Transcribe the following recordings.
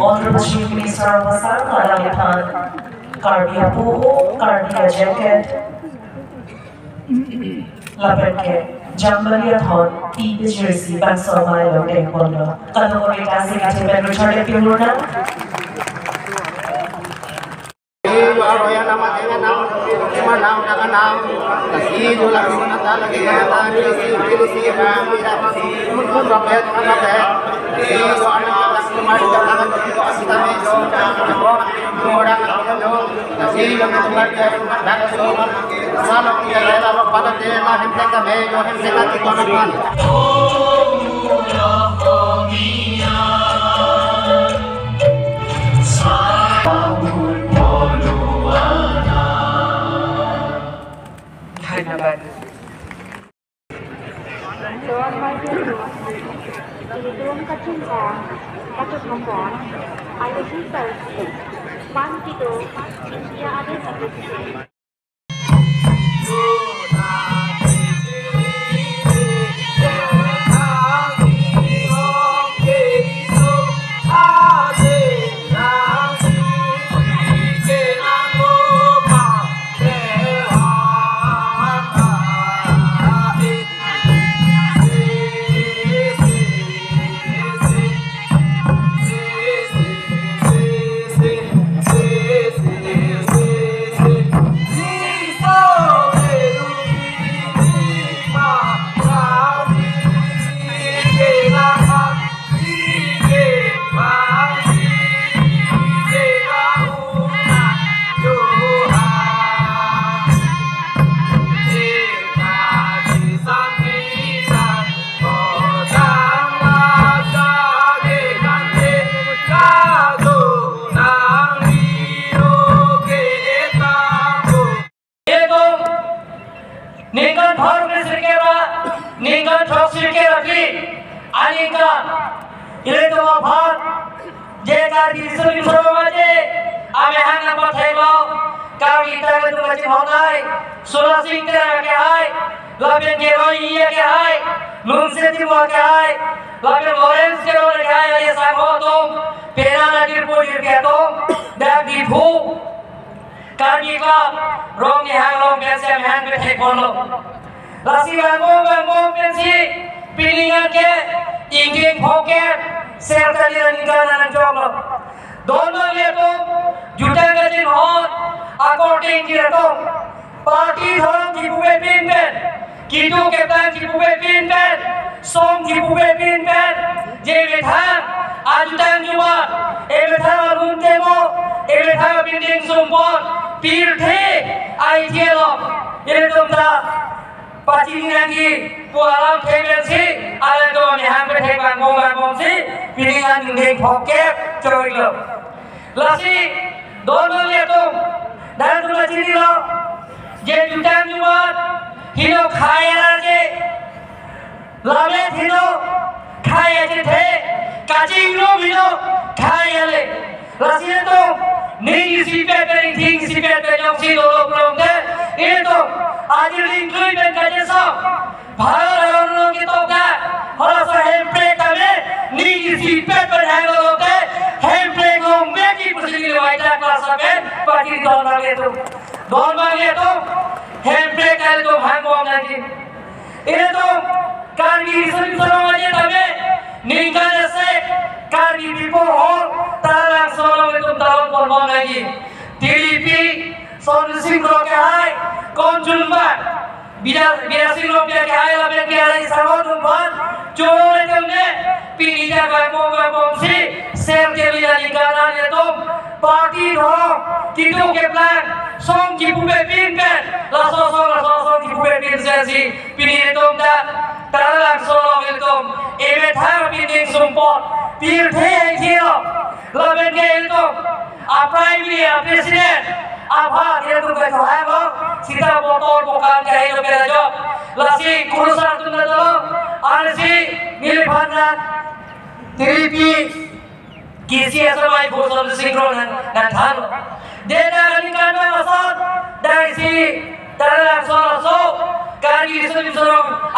Honorable Chief Minister of Assam, Alamitan, Karbi Puhu, Karbi Jacket, Lapenke, Jambalia Thon, P. Jersey, Bansoma, Lodeng Bondo, Kalori Tassi, Ben Richard Pimuna. ধন্যবাদ।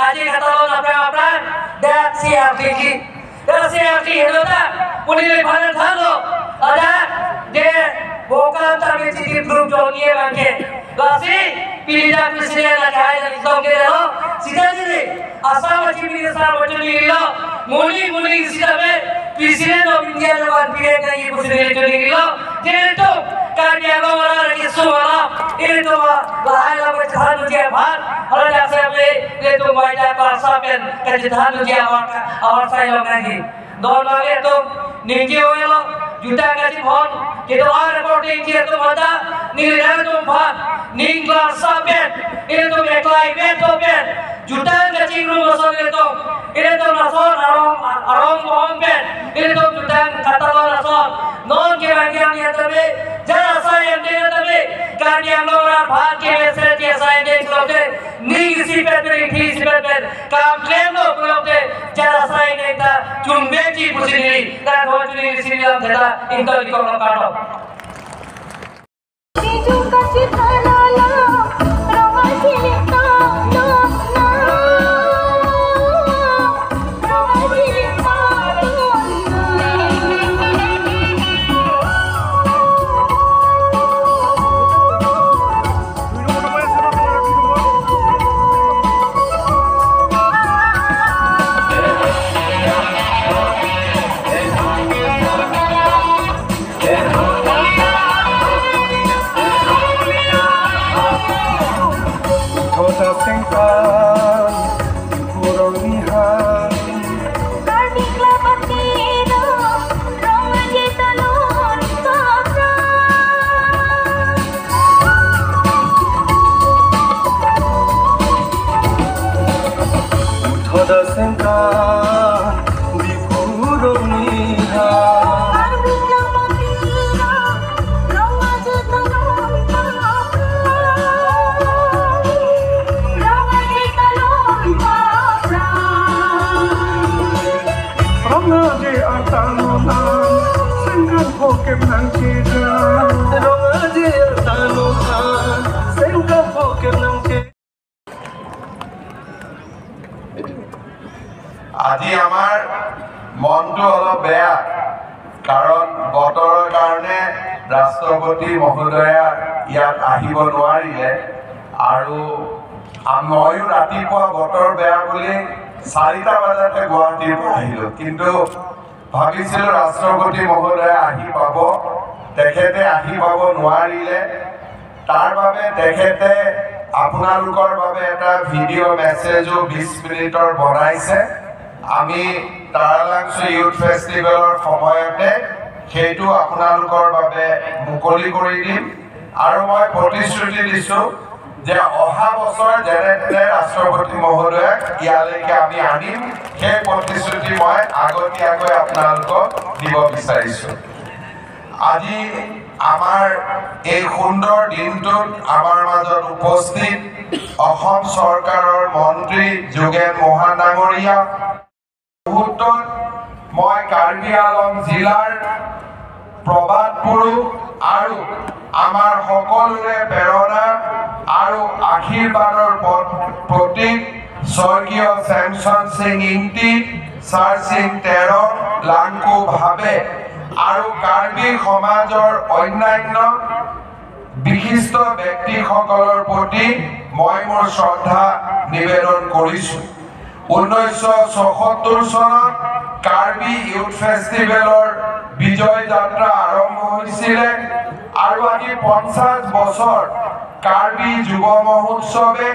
aji katalon apra da CRT ki da CRT helota punile bharan thalo ada de bokan ta me chi group joniye bangke lasi pilida president la jai la lisom ke lo sida jile Assam chief minister wachuni lo muni muni sida me president of India lo ban pire na ye president chuni lo je to Karbi Anglong wala ki suwala ile to la hai la ba than je bhat hala ja se me le to mai ja pa sa pen ka je than je awar sai lo na ki don ma le to ningi hoelo juta ka ji phon ke to ar reporting je to mata ni le to bhat ning la sa pen ile to eklai be to pen juta ka ji ru so le to ile to na son arong arong bom pen ile to juta kata la son non ke bangi ni tabe jara sa em de tabe Karbi Anglong ra bhat ke se je sa em de klote ni si pe pe thi si pe pe kam claim lo klote jara sa em de ta chumbe ji pusini ta tho chuni si lam theta into ko lo kato আজি আমাৰ মনটো অলপ বেয়া কাৰণ বতৰৰ কাৰণে ৰাষ্ট্ৰপতি মহোদয়া ইয়াত আহিব নোৱাৰিলে আৰু ময়ো ৰাতিপুৱা বতৰ বেয়া বুলি 4টা বজাতে গুৱাহাটীৰ পৰা আহিলোঁ, কিন্তু ভাবিছিলোঁ ৰাষ্ট্ৰপতি মহোদয়া আহি পাব, তেখেতে আহি পাব নোৱাৰিলে। তাৰ বাবে তেখেতে আপোনালোকৰ বাবে এটা ভিডিঅ' মেছেজো 20 মিনিটৰ বনাইছে। আমি তাৰালাংচু ইউথ ফেষ্টিভেলৰ সময়তে সেইটো আপোনালোকৰ বাবে মুকলি কৰি দিম আৰু মই প্ৰতিশ্ৰুতি দিছোঁ যে অহা বছৰ যেনে তেনে ৰাষ্ট্ৰপতি মহোদয়ক ইয়ালৈকে আমি আনিম। সেই প্ৰতিশ্ৰুতি মই আগতীয়াকৈ আপোনালোকক দিব বিচাৰিছোঁ। আজি আমাৰ এই সুন্দৰ দিনটোত আমাৰ মাজত উপস্থিত অসম চৰকাৰৰ মন্ত্ৰী যোগেন মহন ডাঙৰীয়া, মুহূৰ্তত মই কাৰ্বি আংলং জিলাৰ প্ৰবাদ পুৰুষ আৰু আমাৰ সকলোৰে প্ৰেৰণা আৰু আশীৰ্বাদৰ প্ৰতীক স্বৰ্গীয় চেমচন সিং ইংতি, ছাৰ সিং তেৰং লাংকু ভাবে আৰু কাৰ্বি সমাজৰ অন্যান্য বিশিষ্ট ব্যক্তিসকলৰ প্ৰতি মই মোৰ শ্ৰদ্ধা নিবেদন কৰিছোঁ। 1976 চনত কাৰ্বি ইউথ ফেষ্টিভেলৰ বিজয় যাত্ৰা আৰম্ভ হৈছিলে আৰু আজি 50 বছৰ কাৰ্বি যুৱ মহোৎসৱে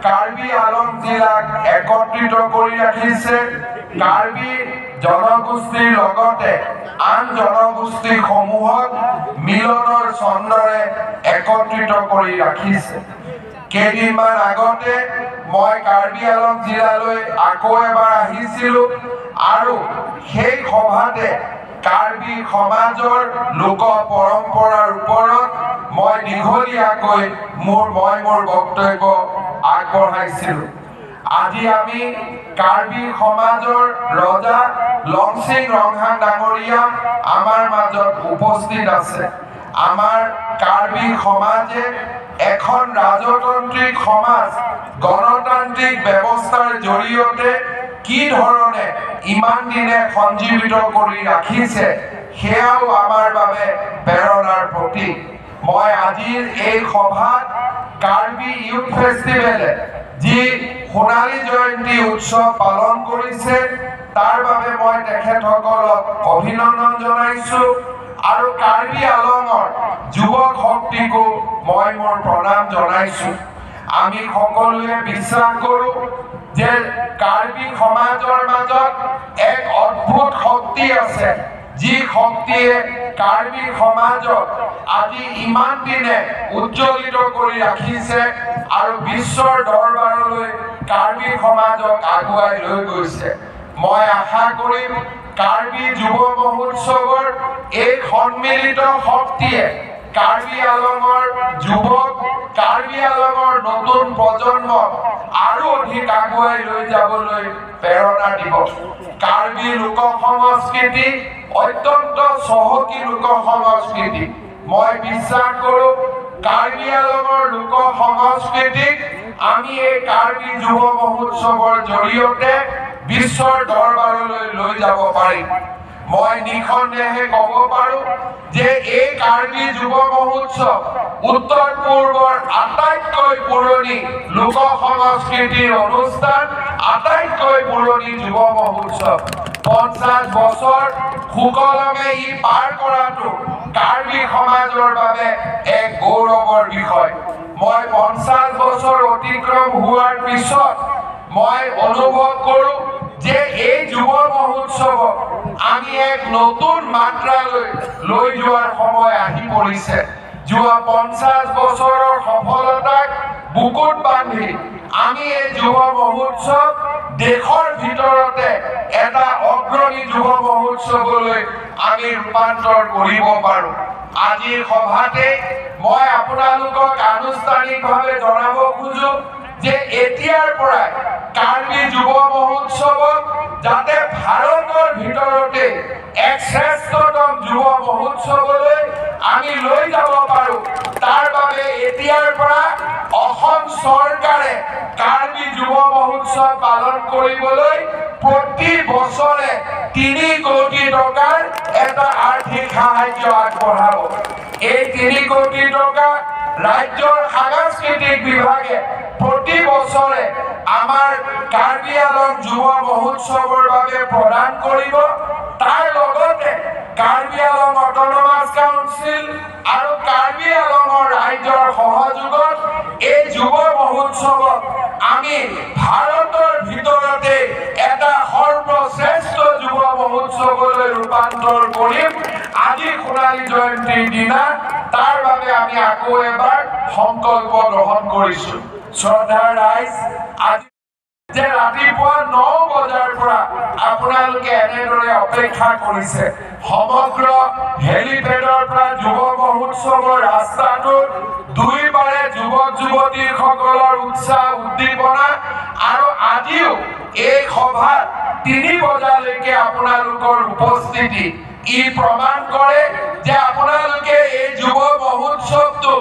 কাৰ্বি আলং জিলাক একত্ৰিত কৰি ৰাখিছে। কাৰ্বি জনগোষ্ঠীৰ লগতে আন জনগোষ্ঠীসমূহক মিলনৰ ছন্দৰে একত্ৰিত কৰি ৰাখিছে। কেইদিনমান আগতে মই কাৰ্বি আলং জিলালৈ আকৌ এবাৰ আহিছিলোঁ আৰু সেই সভাতে কাৰ্বি সমাজৰ লোক পৰম্পৰাৰ ওপৰত মই দীঘলীয়াকৈ মোৰ বক্তব্য আগবঢ়াইছিলোঁ। আজি আমি কাৰ্বি সমাজৰ ৰজা লংচিং ৰংহাং ডাঙৰীয়া আমাৰ মাজত উপস্থিত আছে। আমাৰ কাৰ্বি সমাজে এখন ৰাজতান্ত্ৰিক সমাজ গণতান্ত্ৰিক ব্যৱস্থাৰ জৰিয়তে কি ধৰণে ইমান দিনে সঞ্জীৱিত কৰি ৰাখিছে সেয়াও আমাৰ বাবে প্ৰেৰণাৰ প্ৰতীক। মই আজিৰ এই সভাত কাৰ্বি ইউথ ফেষ্টিভেলে যি সোণালী জয়ন্তী উৎসৱ পালন কৰিছে তাৰ বাবে মই তেখেতসকলক অভিনন্দন জনাইছোঁ আৰু কাৰ্বি আলঙৰ যুৱক শক্তিকো মই মোৰ প্ৰণাম জনাইছোঁ। আমি সকলোৱে বিশ্বাস কৰোঁ যে কাৰ্বি সমাজৰ মাজত এক অদ্ভুত শক্তি আছে, যি শক্তিয়ে কাৰ্বি সমাজক আজি ইমান দিনে উজ্জ্বলিত কৰি ৰাখিছে আৰু বিশ্বৰ দৰবাৰলৈ কাৰ্বি সমাজক আগুৱাই লৈ গৈছে। মই আশা কৰিম কাৰ্বি যুৱ মহোৎসৱৰ এই সন্মিলিত শক্তিয়ে কাৰ্বি আলঙৰ যুৱক, কাৰ্বি আলঙৰ নতুন প্ৰজন্মক আৰু অধিক আগুৱাই লৈ যাবলৈ প্ৰেৰণা দিব। কাৰ্বি লোক সংস্কৃতি অত্যন্ত চহকী লোক সংস্কৃতি। মই বিশ্বাস কৰোঁ কাৰ্বি আলঙৰ লোক সংস্কৃতিক আমি এই কাৰ্বি যুৱ মহোৎসৱৰ জৰিয়তে বিশ্বৰ দৰবাৰলৈ লৈ যাব পাৰিম। মই নিঃসন্দেহে ক'ব পাৰোঁ যে এই কাৰ্বি যুৱ মহোৎসৱ উত্তৰ পূৰ্বৰ আটাইতকৈ পুৰণি লোক সংস্কৃতিৰ অনুষ্ঠান, আটাইতকৈ পুৰণি যুৱ মহোৎসৱ। 50 বছৰ সুকলমে ই পাৰ কৰাটো কাৰ্বি সমাজৰ বাবে এক গৌৰৱৰ বিষয়। মই 50 বছৰ অতিক্ৰম হোৱাৰ পিছত মই অনুভৱ কৰোঁ যে এই যুৱ মহোৎসৱক আমি এক নতুন মাত্ৰালৈ লৈ যোৱাৰ সময় আহি পৰিছে। যোৱা 50 বছৰৰ সফলতাক বুকুত বান্ধি আমি এই যুৱ মহোৎসৱ দেশৰ ভিতৰতে এটা অগ্ৰণী যুৱ মহোৎসৱলৈ আমি ৰূপান্তৰ কৰিব পাৰোঁ। আজিৰ সভাতে মই আপোনালোকক আনুষ্ঠানিকভাৱে জনাব খোজো যে এতিয়াৰ পৰাই কাৰ্বি যুৱ মহোৎসৱক যাতে ভাৰতৰ ভিতৰতে এক শ্ৰেষ্ঠতম যুৱ মহোৎসৱলৈ আমি লৈ যাব পাৰোঁ তাৰ বাবে এতিয়াৰ পৰা অসম চৰকাৰে কাৰ্বি যুৱ মহোৎসৱ পালন কৰিবলৈ প্ৰতি বছৰে 3 কোটি টকাৰ এটা আৰ্থিক সাহায্য আগবঢ়াব। এই 3 কোটি টকা ৰাজ্যৰ সাংস্কৃতিক বিভাগে প্ৰতি বছৰে আমাৰ কাৰ্বি আলং যুৱ মহোৎসৱৰ বাবে প্ৰদান কৰিব। তাৰ লগতে কাৰ্বি আলং অট'নমাছ কাউন্সিল আৰু কাৰ্বি আলঙৰ ৰাইজৰ সহযোগত এই যুৱ মহোৎসৱক আমি ভাৰতৰ ভিতৰতে এটা সৰ্বশ্ৰেষ্ঠ যুৱ মহোৎসৱলৈ ৰূপান্তৰ কৰিম। আজি সোণালী জয়ন্তীৰ দিনা তাৰ বাবে আমি আকৌ এবাৰ সংকল্প গ্ৰহণ কৰিছোঁ। শ্ৰদ্ধাৰ ৰাইজ, আজি যে ৰাতিপুৱা 9 বজাৰ পৰা আপোনালোকে এনেদৰে অপেক্ষা কৰিছে, সমগ্ৰ হেলিপেডৰ পৰা যুৱ মহোৎসৱৰ ৰাস্তাটোত দুইবাৰে যুৱক যুৱতীসকলৰ উৎসাহ উদ্দীপনা আৰু আজিও এই সভাত 3 বজালৈকে আপোনালোকৰ উপস্থিতি ই প্ৰমাণ কৰে যে আপোনালোকে এই যুৱ মহোৎসৱটো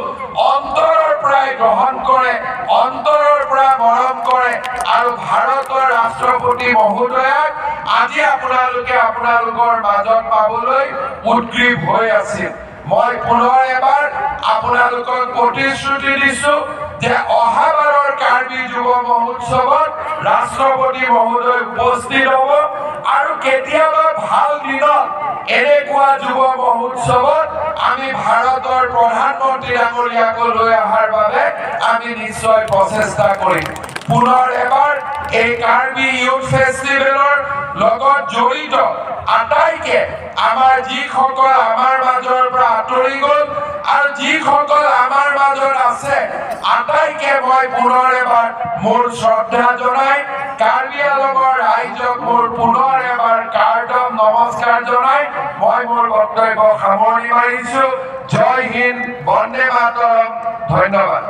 অন্তৰৰ পৰাই গ্ৰহণ কৰে, অন্তৰৰ পৰা মৰম কৰে আৰু ভাৰতৰ ৰাষ্ট্ৰপতি মহোদয়াক আজি আপোনালোকে আপোনালোকৰ মাজত পাবলৈ উদ্গ্ৰীৱ হৈ আছিল। মই পুনৰ এবাৰ আপোনালোকক প্ৰতিশ্ৰুতি দিছো যে অহাবাৰৰ কাৰ্বি যুৱ মহোৎসৱত ৰাষ্ট্ৰপতি মহোদয় উপস্থিত হ'ব আৰু কেতিয়াবা ভাল দিনত এনেকুৱা যুৱ মহোৎসৱত আমি ভাৰতৰ প্ৰধানমন্ত্ৰী ডাঙৰীয়াকো লৈ অহাৰ বাবে আমি নিশ্চয় প্ৰচেষ্টা কৰিম। পুনৰ এবাৰ এই কাৰ্বি ইউথ ফেষ্টিভেলৰ লগত জড়িত আটাইকে, আমাৰ যিসকল আমাৰ মাজৰ পৰা আঁতৰি গ'ল আৰু যিসকল আমাৰ মাজত আছে আটাইকে মই পুনৰ এবাৰ মোৰ শ্ৰদ্ধা জনাই কাৰ্বি আলঙৰ ৰাইজক মোৰ পুনৰ এবাৰ কাৰ্দম নমস্কাৰ জনাই মই মোৰ বক্তব্য সামৰণি মাৰিছো। জয় হিন্দ, বন্দে মাতৰম, ধন্যবাদ।